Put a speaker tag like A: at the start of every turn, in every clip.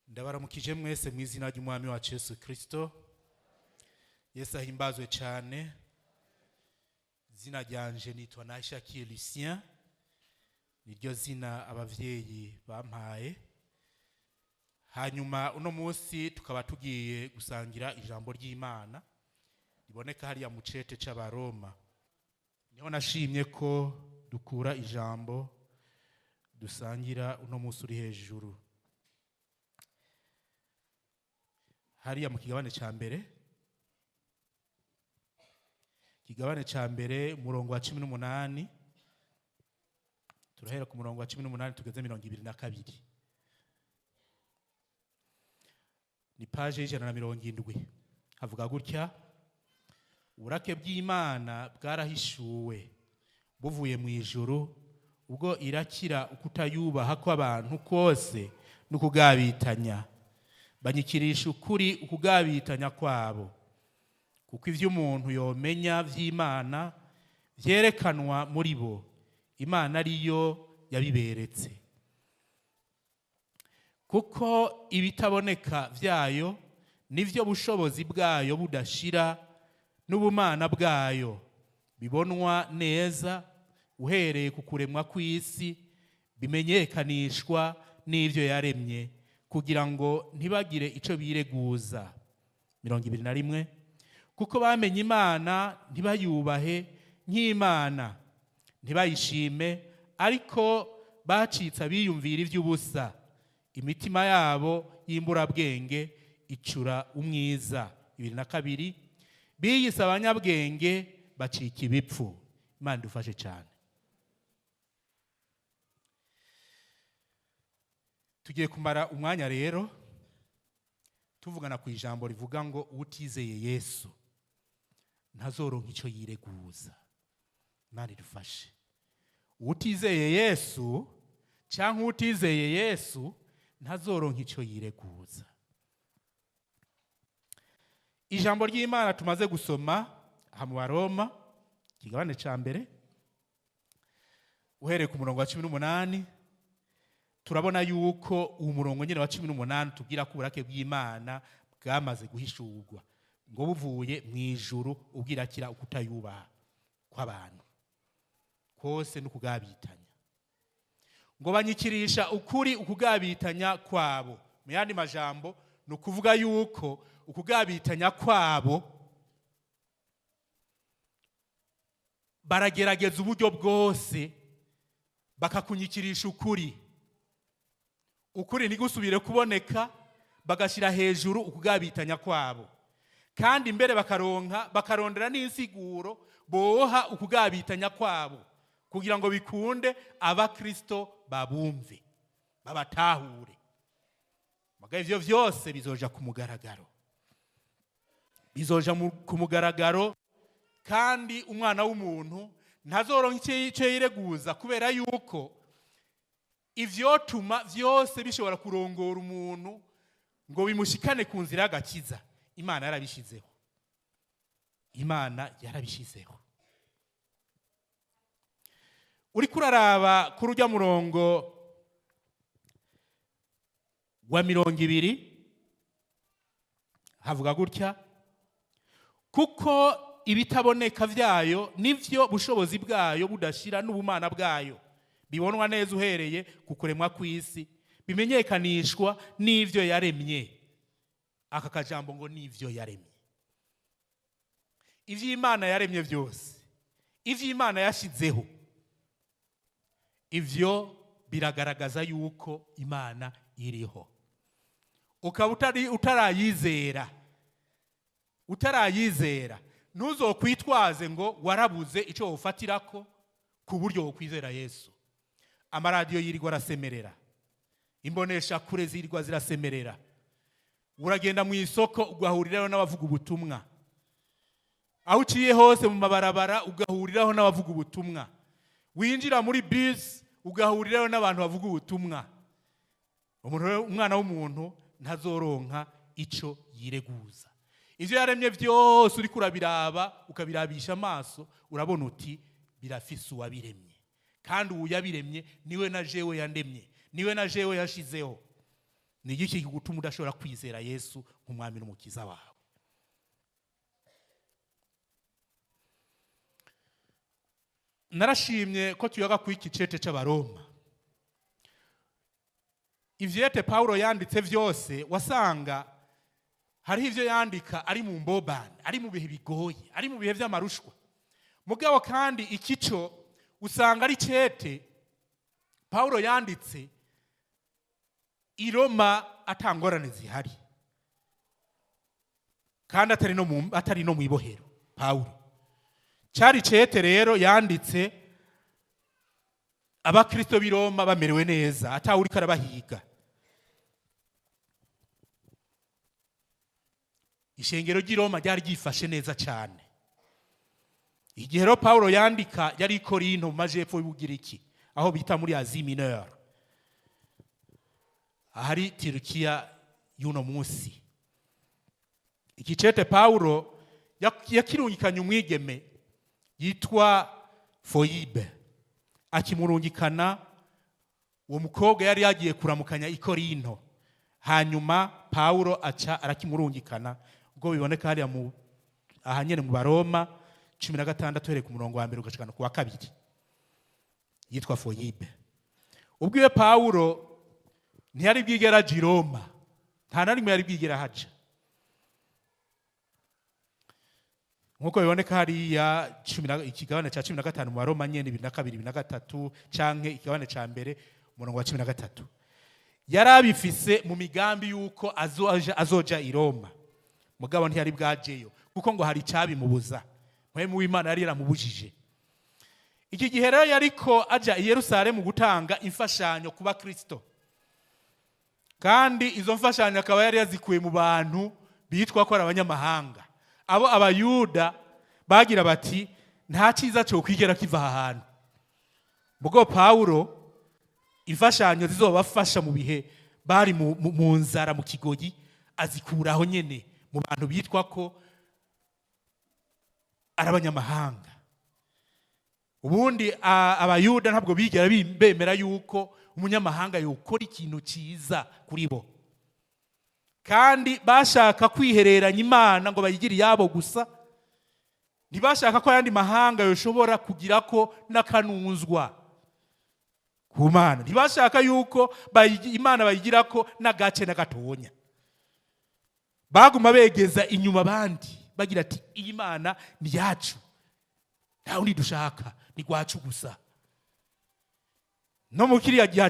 A: Ndabaramukije mwese mu izina ry'Umwami wacu Yesu Kristo. Yesu ahimbazwe cyane. Izina ryanje nitwa Nahishakiye Lucien, niryo zina abavyeyi bampaye. Hanyuma uno munsi tukaba tugiye gusangira ijambo ry'Imana riboneka hariya mu cete c'Abaroma. Niho nashimye ko dukura ijambo dusangira uno munsi uri hejuru. Hariya mu kigabane ca mbere, kigabane ca mbere, umurongo wa 18, turahera ku murongo wa 18 tugeze 22. Ni page y'170. Havuga gutya: uburake bw'Imana bwarahishuwe buvuye mu ijuru, ubwo irakira ukutayubaha kw'abantu kose n'ukugabitanya, banyikirisha ukuri ukugabitanya kwabo, kuko ivyo umuntu yomenya vy'Imana vyerekanwa muri bo, Imana ariyo yabiberetse. Kuko ibitaboneka vyayo nivyo bushobozi bwayo budashira n'ubumana bwayo bibonwa neza uhereye ku kuremwa kw'isi, bimenyekanishwa n'ivyo yaremye, kugira ngo ntibagire ico bireguza. 21. Kuko bamenye Imana ntibayubahe nk'Imana, ntibayishime, ariko bacitse abiyumvira ivy'ubusa, imitima yabo y'imburabwenge icura umwiza. 22. Biyise abanyabwenge bacika ibipfu. Imana idufashe cyane. Tugiye kumara umwanya rero tuvugana ku ijambo rivuga ngo utizeye Yesu ntazoronka icyo yireguza. Imana idufashe. Utizeye Yesu cyangwa utizeye Yesu ntazoronka icyo yireguza. Ijambo ry'Imana tumaze gusoma aha mu Baroma kigabane ca mbere, uhereye ku murongo wa 18, turabona yuko uwo murongo nyene wa 18 tubwira ko uburake bw'Imana bwamaze guhishurwa, ngo buvuye mu ijuru, ubwirakira ukutayubaha kw'abantu kose n'ukugabitanya, ngo banyikirisha ukuri ukugabitanya kwabo. Mu yandi majambo ni ukuvuga yuko ukugabitanya kwabo baragerageza uburyo bwose bakakunyikirisha ukuri, ukuri ntigusubire kuboneka, bagashyira hejuru ukugabitanya kwabo, kandi mbere bakaronka bakarondera n'insiguro boha ukugabitanya kwabo kugira ngo bikunde abakristo babumve babatahure. Muga ivyo vyose bizoja ku mugaragaro, bizoja ku mugaragaro, kandi umwana w'umuntu ntazoronka icyo yireguza, kubera yuko ivyotuma vyose bishobora kurongora umuntu ngo bimushikane ku nzira y'agakiza, Imana yarabishizeho. Imana yarabishizeho. Uriko uraraba kuri urya murongo wa 20, havuga gutya: kuko ibitaboneka vyayo nivyo bushobozi bwayo budashira n'ubumana bwayo bibonwa neza uhereye ku kuremwa kw'isi, bimenyekanishwa n'ivyo yaremye. Aka kajambo ngo n'ivyo yaremye, ivyo Imana yaremye vyose, ivyo Imana yashizeho, ivyo biragaragaza yuko Imana iriho. Ukaba utarayizera, ntuzokwitwaze ngo warabuze ico wofatirako ku buryo wokwizera Yesu. Amaradiyo yirirwa arasemerera, imbonesha kure zirirwa zirasemerera, uragenda mu isoko ugahurirayo n'abavuga ubutumwa. Aho uciye hose mu mabarabara ugahuriraho n'abavuga ubutumwa, winjira muri bisi ugahuriraho n'abantu bavuga ubutumwa. Umuntu rero, umwana w'umuntu ntazoronka ico yireguza. Ivyo yaremye byose uriko urabiraba, ukabirabisha amaso, urabona uti birafise uwabiremye, kandi uwo yabiremye niwe na jewe yandemye, niwe na jewe yashizeho. Ni igiki kigutuma udashobora kwizera Yesu nk'umwami n'umukiza wawe? Narashimye ko tuyaga ku iki cete c'Abaroma. Ivyete Paulo yanditse vyose wasanga hariho ivyo yandika ari mu mbobane, ari mu bihe bigoye, ari mu bihe vy'amarushwa. Mugabo kandi ikico usanga ari cete Paulo yanditse i Roma atangorane zihari, kandi atari no mu ibohero. Paulo cari cete rero yanditse abakristo b'i Roma bamerewe neza, atawuriko arabahiga. Ishengero ry'i Roma ryari ryifashe neza cyane. Igihe rero Paulo yandika yari i Korinto mu majepfo y'Ubugiriki, aho bita muri Asie Mineure, ahari Turukiya y'uno munsi. Iki cete Paulo yakirungikanye umwigeme yitwa Foyibe, akimurungikana uwo mukobwa yari yagiye kuramukanya i Korinto. Hanyuma Paulo aca arakimurungikana, ubwo biboneka hariya ahanyene mu Baroma 16 uhereye ku murongo wa mbere ugashikana ku wa 2, yitwa Foyibe. Ubwo iwe Paulo ntiyari bwigera aja i Roma, nta na rimwe yari bwigera haja, nkuko biboneka hariya ikigabane ca 15 mu Baroma nyene, 22, 23, canke ikigabane ca mbere umurongo wa 13. Yarabifise mu migambi yuko azoja i Roma, mugabo ntiyari bwajeyo kuko ngo hari icabimubuza. Mpwemu w'Imana yari yaramubujije. Iki gihe rero yariko aja i Yerusalemu gutanga imfashanyo ku bakristo, kandi izo mfashanyo akaba yari yazikuye mu bantu bitwa ko ari abanyamahanga, abo abayuda bagira bati nta cyiza cyo kwigera kiva aha hantu. Mugo Paulo imfashanyo zizobafasha mu bihe bari mu nzara mu kigoyi azikuraho nyene mu bantu bitwa ko ari abanyamahanga. Ubundi abayuda ntabwo bigera bemera yuko umunyamahanga yokora ikintu cyiza kuri bo, kandi bashaka kwihereranya Imana ngo bayigire iyabo gusa. Ntibashaka ko ayandi mahanga yoshobora kugira ko n'akanunzwa ku Mana. Ntibashaka yuko Imana bayigira ko n'agace n'agatonya. Baguma begeza inyuma abandi bagira ati iyi Mana ni yacu, nta wundi dushaka, ni gwacu gusa. No mu kiriya gihe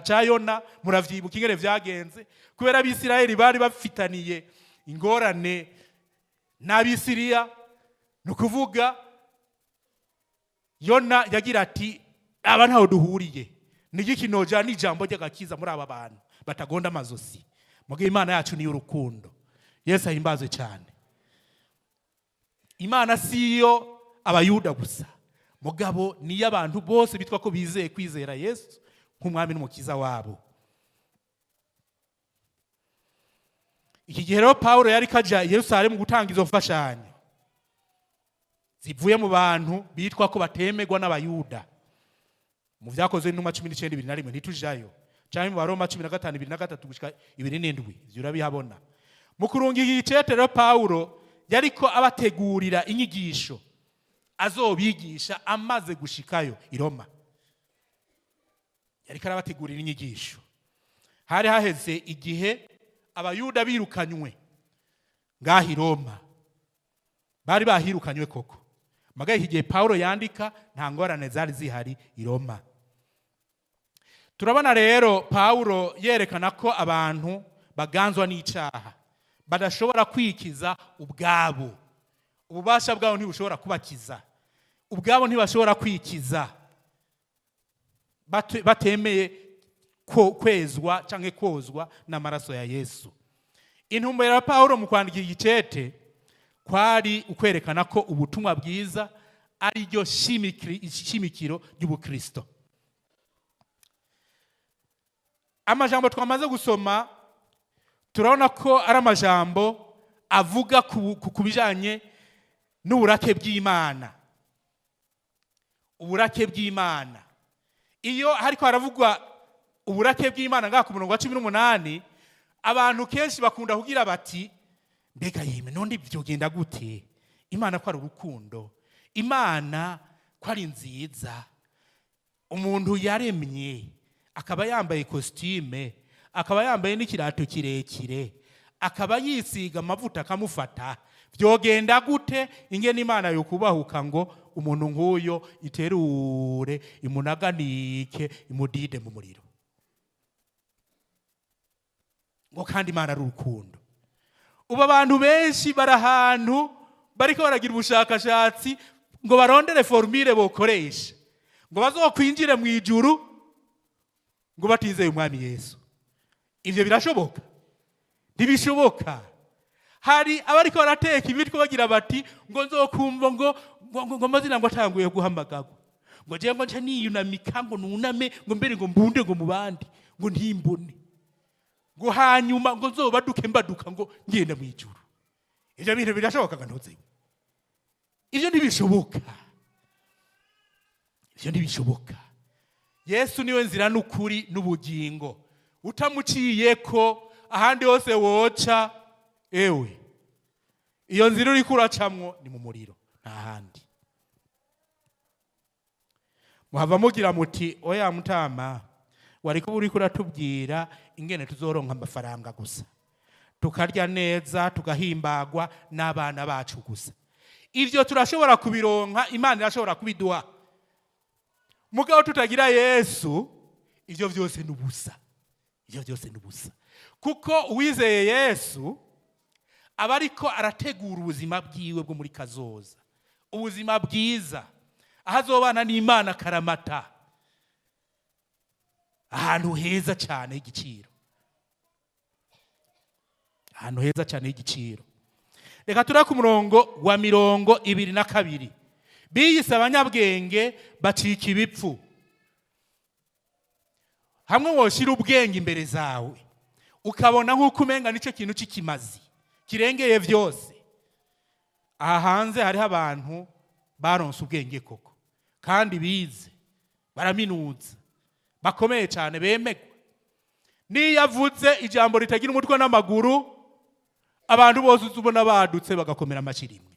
A: ca Yona muravyibuka ingene vyagenze, kubera Abisirayeli bari bafitaniye ingorane n'Abisiriya. Ni ukuvuga Yona yagira ati aba ntaho duhuriye, nigiki noja n'ijambo ry'agakiza muri aba bantu batagonda amazosi. Mugihe Imana yacu ni urukundo. Yesu ahimbazwe cyane. Imana siyo abayuda gusa, mugabo ni y'abantu bose bitwa ko bizeye kwizera Yesu nk'umwami n'umukiza wabo. Iki gihe rero Paulo yari kaja i Yerusalemu gutanga izo mfashanyo zivuye mu bantu bitwa ko batemegwa n'abayuda. Mu vyakozwe n'intumwa 19 21 ntitujayo, canke mu Baroma 15 23 gushika 27, ivyo urabihabona. Mu kurungira igicete rero Paulo yariko abategurira inyigisho azobigisha amaze gushikayo i Roma. Yariko arabategurira inyigisho. Hari haheze igihe abayuda birukanywe ngaho i Roma, bari bahirukanywe koko. Magaye igihe Paulo yandika nta ngorane zari zihari i Roma. Turabona rero Paulo yerekana ko abantu baganzwa n'icaha badashobora kwikiza ubwabo. Ububasha bwabo ntibushobora kubakiza, ubwabo ntibashobora kwikiza batemeye kwezwa canke kozwa n'amaraso ya Yesu. Intumbero ya Paulo mu kwandika igicete Kwari ukwerekana ko ubutumwa bwiza ari ryo shimikiro ry'ubukristo. Amajambo twamaze gusoma, turabona ko ari amajambo avuga ku bijanye n'uburake bw'Imana. Uburake bw'Imana, iyo hariko haravugwa uburake bw'Imana ngaha ku murongo wa 18, abantu kenshi bakunda kugira bati: "Mbega yeme, none vyogenda gute? Imana ko ari urukundo, Imana ko ari nziza, umuntu yaremye akaba yambaye costume, akaba yambaye n'ikirato kirekire, akaba yisiga amavuta akamufata, vyogenda gute ingene Imana yokubahuka ngo umuntu nk'uyo iterure, imunaganike, imudide mu muriro, ngo kandi Imana ari urukundo?" Ubu abantu benshi bari ahantu bariko baragira ubushakashatsi ngo barondere formule bokoresha ngo bazokwinjire mu ijuru ngo batizeye Umwami Yesu. Ivyo birashoboka? Ntibishoboka. Hari abariko barateka imitwe bagira bati ngo nzokumva ngo amazina ngo atanguye guhamagarwa, ngo jewe ngo nce niyunamika, ngo nuname, ngo mbere ngo mbunde ngo mu bandi ngo ntimbone, ngo hanyuma ngo nzobaduke mbaduka ngo ngenda mu ijuru. Ivyo bintu birashoboka ngo ntuzewe? Ivyo ntibishoboka, ivyo ntibishoboka. Yesu niwe nzira n'ukuri n'ubugingo. Utamuciyeko, ahandi hose woca, ewe, iyo nzira uriko uracamwo ni mu muriro, nta handi. Muhava mugira muti: "Oya mutama, wariko uriko uratubwira ingene tuzoronka amafaranga gusa, tukarya neza, tugahimbagwa n'abana bacu gusa." Ivyo turashobora kubironka, Imana irashobora kubiduha. Mugabo tutagira Yesu, ivyo vyose ni ubusa, ivyo vyose ni ubusa, kuko uwizeye Yesu aba ariko arategura ubuzima bwiwe bwo muri kazoza, ubuzima bwiza aho azobana n'Imana karamata, ahantu heza cyane h'igiciro, ahantu heza cyane h'igiciro. Reka turi ku murongo wa 22. Biyise abanyabwenge bacika ibipfu. Hamwe woshira ubwenge imbere zawe, ukabona nk'uko umenga nicyo kintu cy'ikimazi kirengeye byose, aha hanze hariho abantu baronse ubwenge koko, kandi bize, baraminuza, bakomeye cyane, bemegwa. Niyo avuze ijambo ritagira umutwe n'amaguru, abantu bose uza ubona badutse bagakomera amashyi rimwe.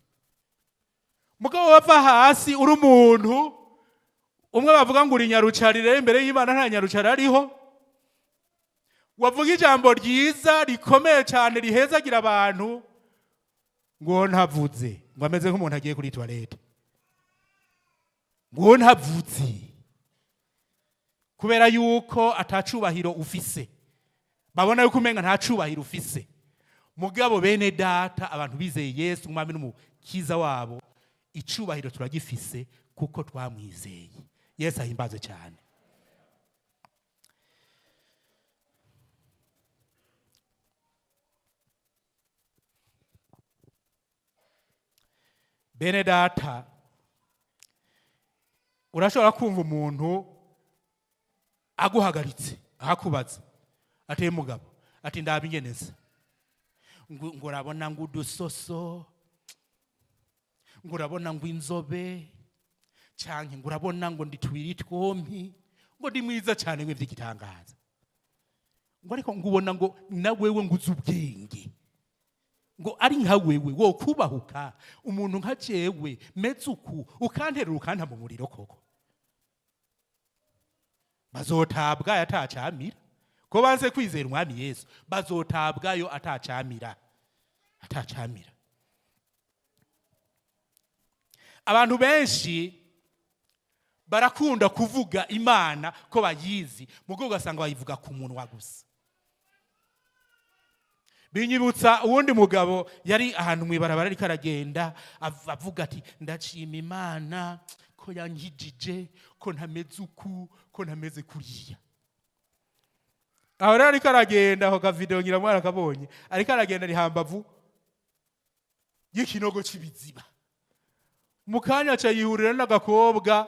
A: Mugabo bava hasi uri umuntu umwe bavuga ngo uri nyarucarire, imbere y'Imana nta nyarucari ariho. Wavuga ijambo ryiza rikomeye cyane rihezagira abantu, ngo ntavuze, ngo ameze nk'umuntu agiye kuri toilette, ngo ntavuze, kubera yuko atacubahiro ufise, babona yuko umenga nta cubahiro ufise. Mugabo bene data, abantu bizeye Yesu umwami n'umukiza wabo, icubahiro turagifise kuko twamwizeye. Yesu ahimbaze cyane. Bene data, urashobora kumva umuntu aguhagaritse ahakubaza, ateye mugabo, ati: "Ndaba ingeneza ngo urabona ngo udusoso, ngo urabona ngo inzobe, canke ngo urabona ngo ndi tubiri twompi, ngo ndi mwiza cyane ngo ivy'igitangaza, ngo ariko ngo ubona ngo na wewe ngo uzi ubwenge, ngo ari nka wewe wo kubahuka umuntu nka jewe meze uku ukanterera ukanta mu muriro koko?" Bazotabwayo atacamira, ko banze kwizera Umwami Yesu. Bazotabwayo atacamira, atacamira. Abantu benshi barakunda kuvuga Imana ko bayizi, mugo ugasanga bayivuga ku munwa gusa. Binyibutsa uwundi mugabo yari ahantu mu ibarabara ariko aragenda avuga ati: "Ndashima Imana ko yankijije, ko ntameze uku, ko ntameze kuriya." Aho rero ariko aragenda, ako kavideo ngira mwana kabonye, ariko aragenda ari hambavu. y'ikinogo cy'ibiziba. Mu kanya aca yihurira n'agakobwa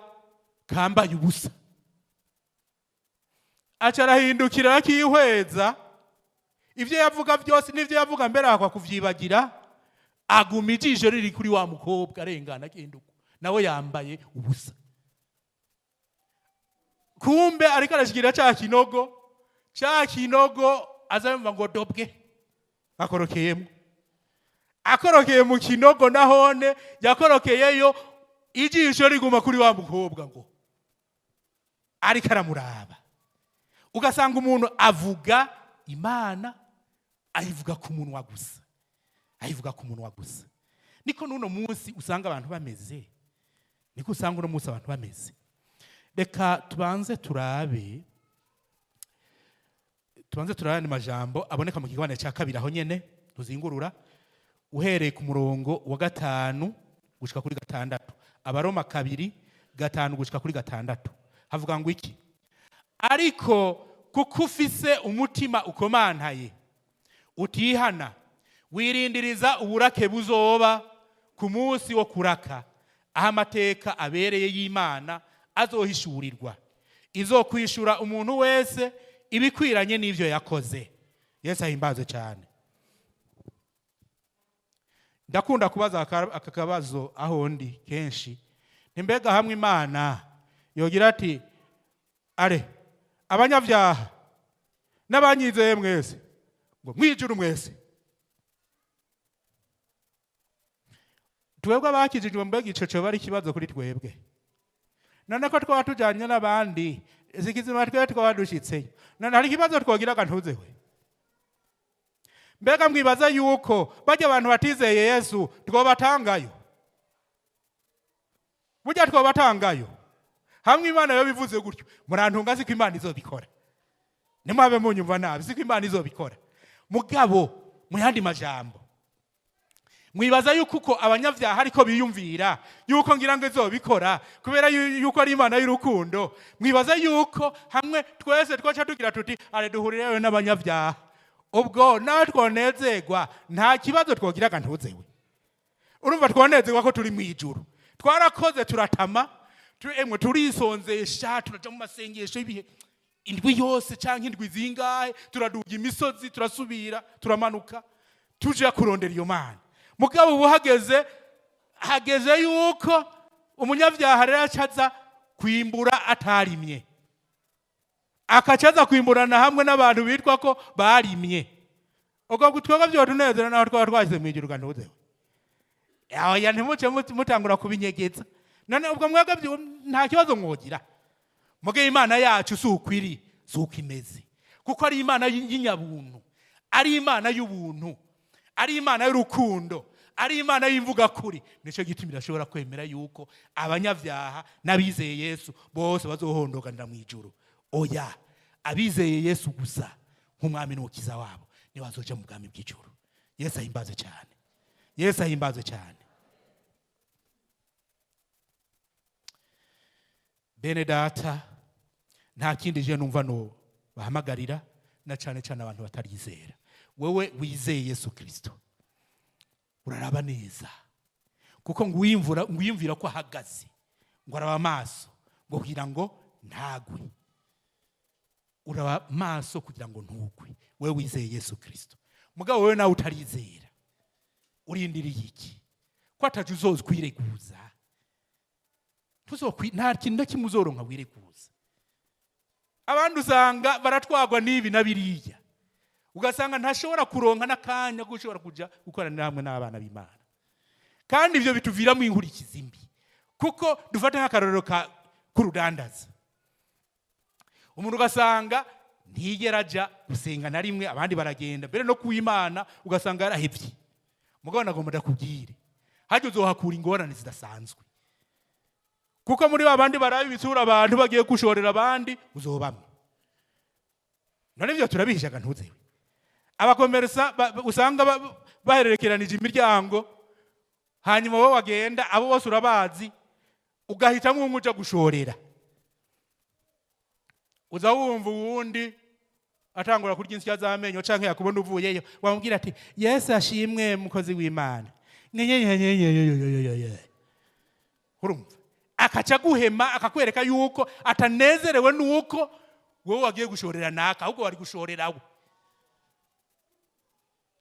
A: kambaye ubusa, aca arahindukira akihweza. Ibyo yavuga byose n'ibyo yavuga mbere akwa kuvyibagira, aguma ijisho riri kuri wa mukobwa arengana agenda uko, nawe yambaye ubusa. Kumbe ariko arashikira ca kinogo, ca kinogo aza yumva ngo dobwe, akorokeyemo. Akorokeye mu kinogo, nahone yakorokeyeyo ijisho riguma kuri wa mukobwa ngo ariko aramuraba. Ugasanga umuntu avuga Imana, ayivuga ku munwa gusa, ayivuga ku munwa gusa. Niko n'uno munsi usanga abantu bameze, niko usanga uno munsi abantu bameze. Reka tubanze turabe andi majambo aboneka mu kigabane cya kabiri aho nyene tuzingurura, uhereye ku murongo wa 5 gushika kuri 6. Abaroma 2:5 gushika kuri 6 havuga ngo iki? Ariko kuko ufise umutima ukomantaye, utihana, wirindiriza uburake buzoba ku munsi wo kuraka, aho amateka abereye y'Imana azohishurirwa, izokwishura umuntu wese ibikwiranye n'ivyo yakoze. Yesu ahimbazwe cyane. Ndakunda kubaza aka kabazo aho ndi kenshi: ntimbega hamwe Imana yogira ati: "Are abanyabyaha n'abanyizeye mwese, ngo mwijuru mwese"? Twebwe abakijijwe, mbega ico coba ari ikibazo kuri twebwe? None ko twaba tujanye n'abandi zikizima, twe twaba dushitseyo, none hari ikibazo twogiraga? Ntuzewe, mbega mwibaza yuko bajya abantu batizeye Yesu twobatangayo? Burya twobatangayo hamwe Imana yo bivuze gutyo? Murantunga, siko Imana izobikora. Nimwabe munyumva nabi, siko Imana izobikora. Mugabo mu yandi majambo, mwibaza yuko uko abanyabyaha ariko biyumvira yuko ngira ngo izobikora kubera yuko ari Imana y'urukundo, mwibaza yuko hamwe twese twaca tugira tuti: "Are duhurireyo n'abanyabyaha", ubwo nawe twonezerwa? Nta kibazo twogiraga. Ntuzewe, urumva twonezerwa ko turi mu ijuru? Twarakoze, turatama, emwe turisonzesha, turaja mu masengesho y'ibihe indwi yose canke indwi zingahe, turaduga imisozi, turasubira turamanuka, tuja kurondera iyo Mana. Mugabo ubu hageze yuko umunyabyaha rero acaza kwimbura atarimye, akacaza kwimburana hamwe n'abantu bitwa ko barimye. Ubwo twebwe vyotunezera naho twaba twashyize mu ijuru? Ntuzewe, oya, ntimuce mutangura kubinyegeza. None ubwo mwebwe nta kibazo mwogira? Muge Imana yacu si uko iri, si uko imeze, kuko ari Imana y'inyabuntu, ari Imana y'ubuntu, ari Imana y'urukundo, ari Imana y'imvugakuri. Nicyo gituma irashobora kwemera yuko abanyabyaha n'abizeye Yesu bose bazohondoganira mu ijuru. Oya, abizeye Yesu gusa nk'umwami n'umukiza wabo nibo bazoja mu bwami bw'ijuru. Yesu ahimbaze cyane, Yesu ahimbaze cyane. Bene data, nta kindi je numva no bahamagarira, na cyane cyane abantu batarizera. Wewe wizeye Yesu Kristo, uraraba neza, kuko ngwiyumvira ko ahagaze, ngo araba amaso ngo kugira ngo ntagwe. Uraba maso kugira ngo ntugwe, wewe wizeye Yesu Kristo. Mugabo wewe nawe utarizera, urindiriye iki ko ataje uzokwireguza? Nta kintu na kimwe uzoronka wireguza. Abandi usanga baratwagwa n'ibi na biriya, ugasanga ntashobora kuronka n'akanya ko ushobora kuja gukoranira hamwe n'abana b'Imana. Kandi ibyo bituviramo inkurikizi mbi, kuko dufate nk'akarorero k'urudandaza. Umuntu ugasanga ntiyigera aja gusenga na rimwe, abandi baragenda mbere no kuwimana, ugasanga yarahevye. Mugabo nagomba ndakubwire, hajya uzohakura ingorane zidasanzwe, kuko muri ba bandi baraba ibitsura abantu bagiye gushorera abandi uzobamwe. None ivyo turabihishaga? Ntuzewe, abakomersa usanga bahererekeranije imiryango, hanyuma wowe wagenda abo bose urabazi, ugahitamo umwe uja gushorera, uza wumva uwundi atangura kurya insya z'amenyo canke yakubona uvuyeyo, wamubwira ati: "Yesu ashimwe, mukozi w'Imana." Nyenyenyenyenyenyenyenyenye. Urumva akaca guhema, akakwereka yuko atanezerewe nuko wowe wagiye gushorera naka, ahubwo wari gushorerawe.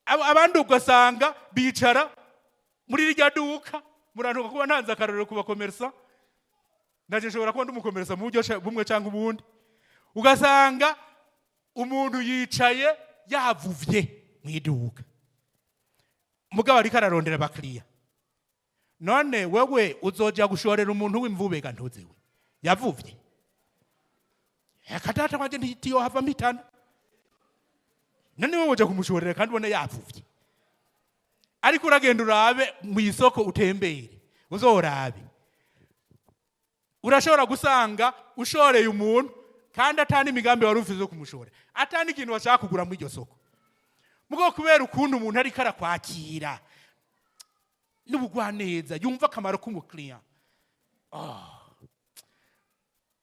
A: Abandi ugasanga bicara muri rirya duka. Murantuka kuba ntanze akarorero ku bakomersa, ndaje nshobora kuba ndi umukomersa mu buryo bumwe cyangwa ubundi. Ugasanga umuntu yicaye yavuvye mu iduka, mugabo ariko ararondera abakiriya. None wewe uzoja gushorera umuntu w'imvubega ntuziwe yavuvye? Akadata wanje ntiyohava mpitana. None wewe uja kumushorera kandi ubona yavuvye? Ariko uragenda urabe mu isoko, utembere uzorabe, urashobora gusanga ushoreye umuntu kandi atani imigambi wari ufise yo kumushorera, atani ikintu washaka kugura muri iryo soko. Mugabo kubera ukuntu umuntu ariko arakwakira n'ubugwaneza, yumva akamaro k'umukiriya,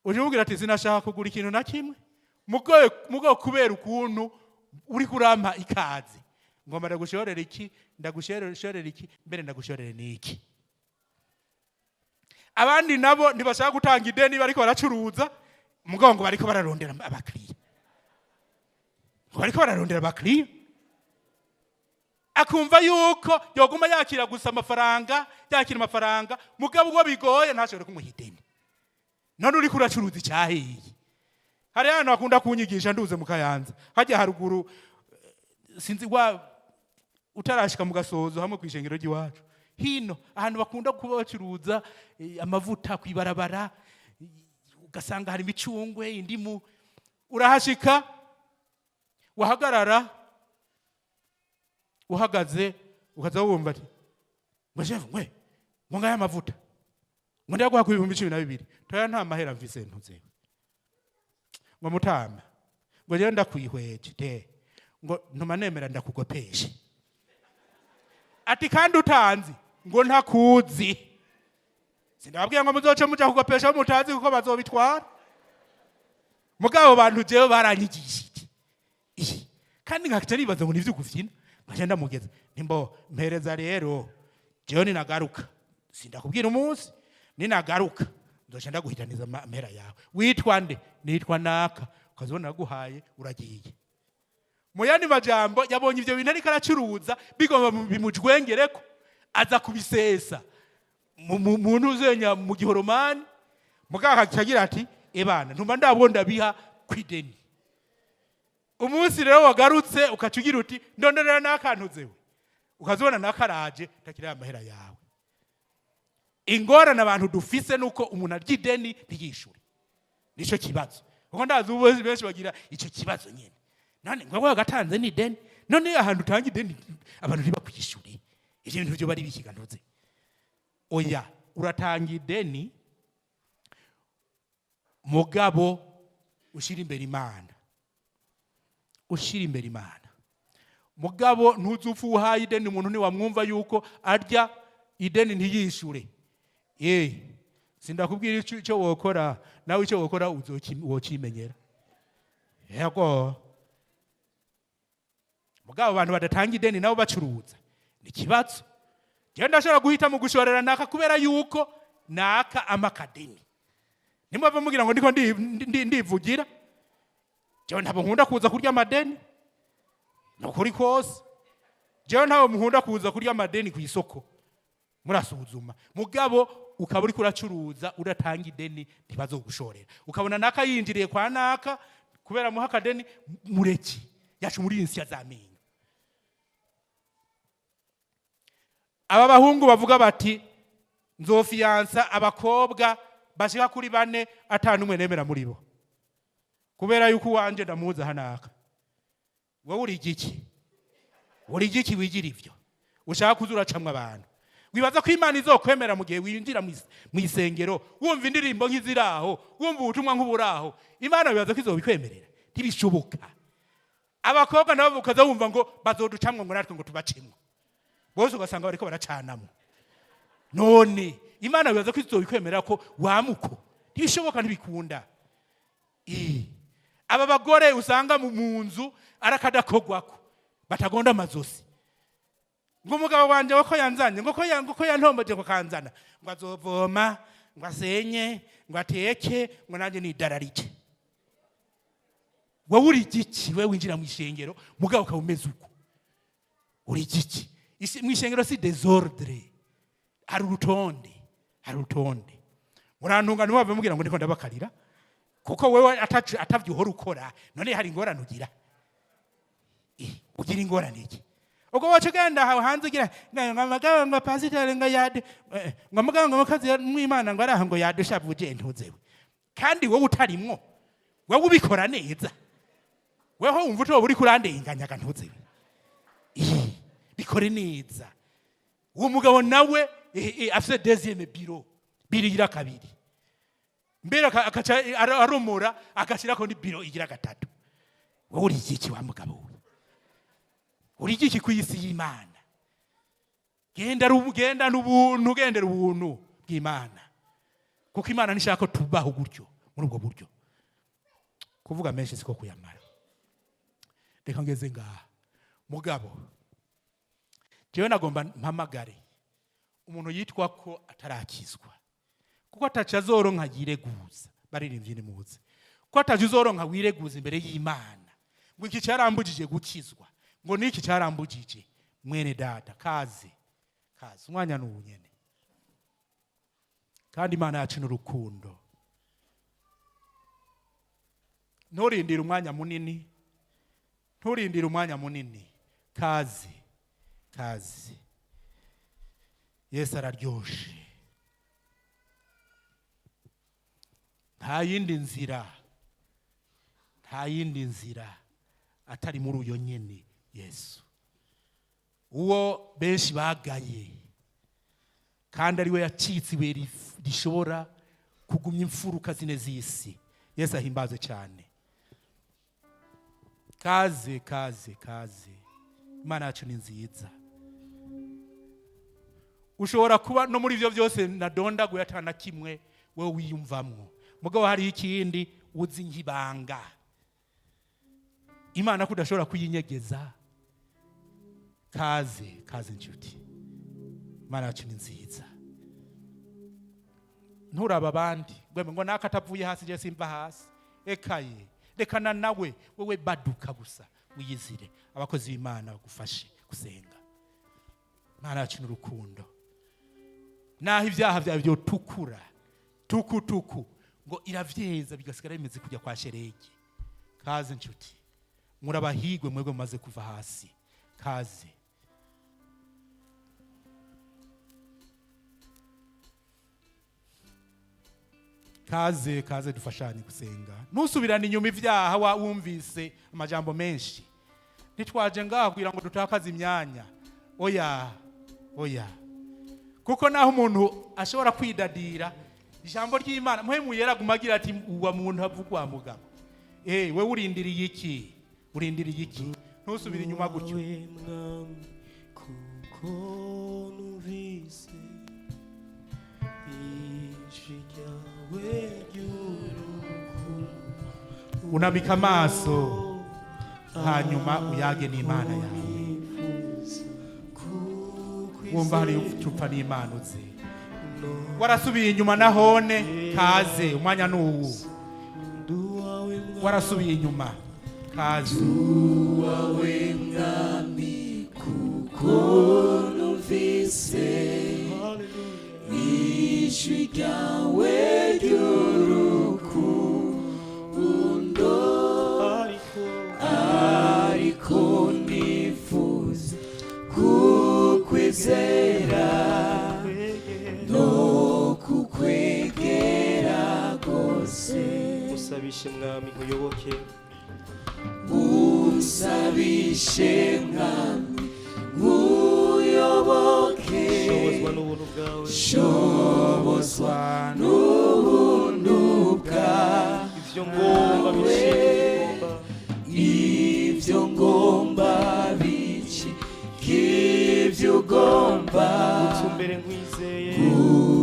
A: uje ubwira ati: "Sinashaka kugura ikintu na kimwe, mugabo kubera ukuntu uri kurampa ikaze, ngomba ndagushorera iki, ndagushorera iki, mbere ndagushorere n'iki." Abandi nabo ntibashaka gutanga ideni bariko baracuruza, mugabo ngo bariko bararondera abakiriya, ngo bariko bararondera abakiriya. Akumva yuko yoguma yakira gusa amafaranga, yakira amafaranga, mugabo ubwo bigoye ntashobore kumuha ideni. None uriko uracuruza icyahiye? Hari ahantu hakunda kunyigisha nduze mu Kayanza, hajya haruguru, sinzi wa utarashika mu Gasozo, hamwe kw'ishengero ry'iwacu hino, ahantu bakunda kuba bacuruza amavuta kw'ibarabara, ugasanga hari imicungwe, indimu. Urahashika, wahagarara, uhagaze, ukaza wumva ati: "Ngo shefu, ngwe ngo ngaya amavuta, ngo ndaguha ku 12,000." Toya, nta mahera mvise ntuzewe. Ngo mutama, ngo jewe ndakwihweje te, ngo ntuma nemera ndakugopeshe. Ati: "Kandi utanzi?" Ngo ntakuzi. Sindababwiye ngo muzoce muja kugopesha mutazi, kuko bazobitwara. Mugabo bantu jewe baranyigishije. Ih, kandi nkaca nibaza ngo nivyo gufyina, nkaca ndamugeza nimbo mpereza. Rero jewe ninagaruka, sindakubwira umunsi, ninagaruka nzoca ndaguhitaniza amahera yawe. Witwa nde? Nitwa naka. Ukazibona naguhaye, uragiye. Mu yandi majambo, yabonye ivyo bintu ariko aracuruza bigomba bimujwengereko, aza kubisesa mu ntuzenya mu gihoromani. Mugabo akagira ati: "Ebana, ntuma ndabwo ndabiha kwideni." Umunsi rero wagarutse, ukaca ugira uti: "Ndonderera n'akantu zewe," ukazibona nakaraje takira amahera yawe. Ingorane abantu dufise nuko umuntu arya ideni ntiyishure, nico kibazo, kuko ndazi ubu benshi bagira ico kibazo nyene. None ngo wagatanze n'ideni, none ahantu utanga ideni abantu ntibakwishure, ivyo bintu byo bari bikigantuze? Oya, uratanga ideni, mugabo ushira imbere Imana, ushira imbere Imana. Mugabo ntuzupfa uhaye ideni umuntu ntiwamwumva yuko arya ideni ntiyishure. Sindakubwira ico wokora nawe, icyo wokora wocimenyera. Yego, mugabo abantu badatanga ideni nabo bacuruza ni ikibazo. Jewe ndashobora guhita mu gushorera naka kubera yuko naka amakadeni. Nimwava mugira ngo ndiko ndivugira, jewe ntabwo nkunda kuza kurya amadeni. Ni ukuri kose, jewe ntabwo nkunda kuza kurya amadeni ku isoko. Murasuzuma. Mugabo ukaba uriko uracuruza udatanga ideni, ntibazogushorera. Ukabona naka yinjiriye kwa naka kubera muha akadeni, mureki yacu muri iyi z'amenyo. Aba bahungu bavuga bati: "Nzofiyansa abakobwa bashika kuri bane, atanu umwe nemera muri bo, kubera yuko uwanje ndamuzi hanaka." Wowe uri igiki? Uri igiki wigira ivyo ushaka kuza uracamwa abantu? Wibaza ko Imana izokwemera mu gihe winjira mu isengero wumva indirimbo nk'iziraho, wumva ubutumwa nk'uburaho? Imana wibaza ko izobikwemerera? Ntibishoboka. Abakobwa nabo ukaza wumva ngo bazoducamwa, ngo natwe ngo tubacemwo bose, ugasanga bariko baracanamwo. None Imana wibaza ko izobikwemerera ko wamuko? Ntibishoboka, ntibikunda. Aba bagore usanga mu nzu arakadakogwako, batagonda amazosi. Ngo umugabo wanje wako yanzanye, ngo ko yantomboje, ngo kanzana, ngo azovoma, ngo asenye, ngo ateke, ngo nanjye nidararike. Wowe uri igiki? Wewe winjira mu ishengero mugabo ukaba umeze uko, uri igiki? Mu ishengero si désordre, hari urutonde, hari urutonde. Murantunga, ntiwave mubwira ngo ndiko ndabakarira, kuko wewe atavyo uhora ukora. None hari ingorane ugira? Ugira ingorane iki? Ubwo waca ugenda aho hanze ugira ngo amagabo, ngo pasiteri ngo yade, ngo mugabo, ngo umukozi mw'Imana ngo araha, ngo yadushavuje. Ntuzewe kandi wowe utarimwo, wowe ubikora neza, weho wumva utoba uriko urandenganyaga. Ntuzewe. Bikore neza. Uwo mugabo nawe afise deuxième bureau, bureau igira kabiri, mbere akaca aromora agashyirako ni bureau igira gatatu. Wowe uri igiki wa mugabo we? Uri igiki ku isi y'Imana? Genda genda n'ubuntu, gendera ubuntu bw'Imana, kuko Imana ntishaka ko tubaho gutyo, muri ubwo buryo. Kuvuga menshi siko kuyamara, reka ngeze ngaha. Mugabo jewe nagomba mpamagare umuntu yitwa ko atarakizwa, kuko ataca azoronka yireguza. Baririmbyi nimuze, ko ataca uzoronka wireguza imbere y'Imana ngo iki cyarambujije gukizwa, ngo niki cyarambujije. Mwene data, kaze, kaze, umwanya ni uwu nyene. Kandi Imana yacu ni urukundo. Nturindire umwanya munini, nturindire umwanya munini. Kaze, kaze, Yesu araryoshe. Nta yindi nzira, nta yindi nzira atari muri uyo nyene Yesu, uwo benshi bagaye, kandi ari we yacitse ibuye rishobora kugumya imfuruka zine z'isi. Yesu ahimbaze cyane. Kaze, kaze, kaze, Imana yacu ni nziza. Ushobora kuba no muri ibyo byose nadondaguye atana kimwe wowe wiyumvamwo, mugabo hariho ikindi uzi nk'ibanga Imana ko udashobora kuyinyegeza. Kaze, kaze inshuti, Imana yacu ni nziza. Nturaba abandi ngo naka atavuye hasi je simva hasi. Ekaye, rekana nawe, wewe baduka gusa wiyizire. Abakozi b'Imana bagufashe gusenga. Imana yacu ni urukundo. Naho ibyaha byawe byotukura tukutuku, ngo iravyeza bigasigara bimeze kujya kwa sheregi. Kaze nshuti, murabahigwe mwebwe mumaze kuva hasi. Kaze. Kaze, kaze, dufashanye gusenga. Ntusubirane inyuma ibyaha wa wumvise amajambo menshi. Ntitwaje ngaho kugira ngo dutakaze imyanya, oya, oya. Kuko naho umuntu ashobora kwidadira ijambo ry'Imana, Mpwemu Yera aguma agira ati: "Uwa muntu avugwa mugabo." We urindiriye iki? Urindiriye iki? Ntusubire inyuma gutyo.
B: Wawe Mwami, kuko numvise ijwi ryawe ry'urukundo.
A: Unamika amaso, hanyuma uyage n'Imana yawe.
B: Nifuza
A: Wumva hari upfa n'Imana uzi warasubiye inyuma nahone. Kaze, umwanya ni uwu.
B: Nduwawe Mwami.
A: Warasubiye inyuma, kaze.
C: Wawe Mwami, kuko numvise ijwi ryawe ry'urukundo.
B: Ariko
C: Ariko nifuza kukwizera no kukwegera rwose.
B: Usabishe Mwami nkuyoboke.
C: Unsabishe Mwami nkuyoboke.
B: Shobozwa n'ubuntu bwawe.
C: Shobozwa n'ubuntu bwawe.
B: Ivyo ngomba bishike ugomba.
C: Ibyo ngomba bicike ibyo ugomba.
B: Utumbere nkwizeye.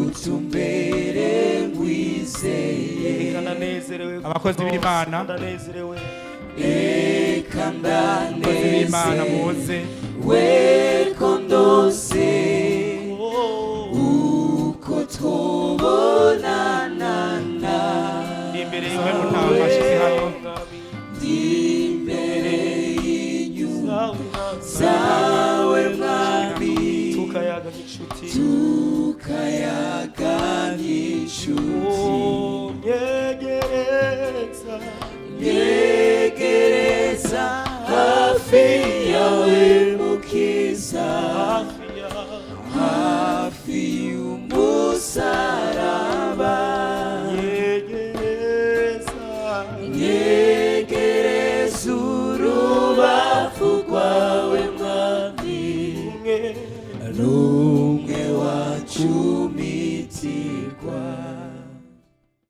C: Utumbere nkwizeye.
B: Reka ndanezerewe.
A: Abakozi b'Imana.
B: Ndanezerewe.
C: Reka
A: Abakozi b'Imana
C: ndaneze
A: muze.
C: We ko ndose uko tubonana.
B: Ndi imbere
A: Sabe mutama ashitse hano.
B: Mwami.
C: Ndi imbere y'inyuma
B: Zawe, Mwami.
C: zawe Mwami,
B: tukayaga nk'inshuti,
C: tukayaga nk'inshuti.
B: Unyegereza,
C: Nyegereza hafi yawe, Mukiza,
B: hafi yawe,
C: hafi y'umusaraba.
B: Nyegereza,
C: Nyegereza.